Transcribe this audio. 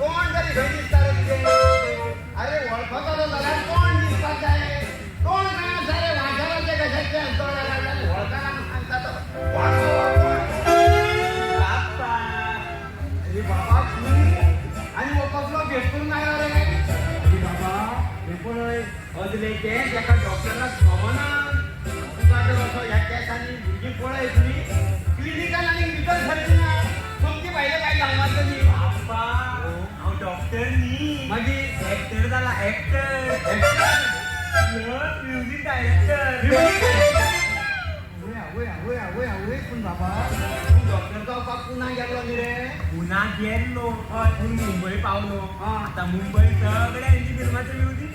तोंड तरी खंय दिसता रे तुजें? अरे, वळखतलो जाल्यार तोंड दिसपाक जाय. तोंड खंय आसा रे? वाठाराचे कशाचे तोंड वळखना म्हूण सांगता तो. कोण हो, कोण? बाप्पा. अरे बाबा, तूं आनी हो कसलो भेस करून आयलो रे? अरे बाबा, हे पळय, अजले केंस एका डॉक्टराक सोमना. तुका तर असो ह्या केंसांनी भुरगीं पळय तुमी क्लिनिकान आनी भितर सरली ना, सोमती भायले भायर धांवतली. बाप्पा, हांव डॉक्टर न्ही. मागीर? एक्टर जाला, एक्टर. Music director. आवय आवय आवय आवय आवय! पूण बाबा, तूं डॉक्टर जावपाक पुना गेल्लो न्ही रे? पुना गेल्लो, पूण मुंबय पावलो. हा. आता मुंबय सगळे हिंदी फिल्माचे म्युझिक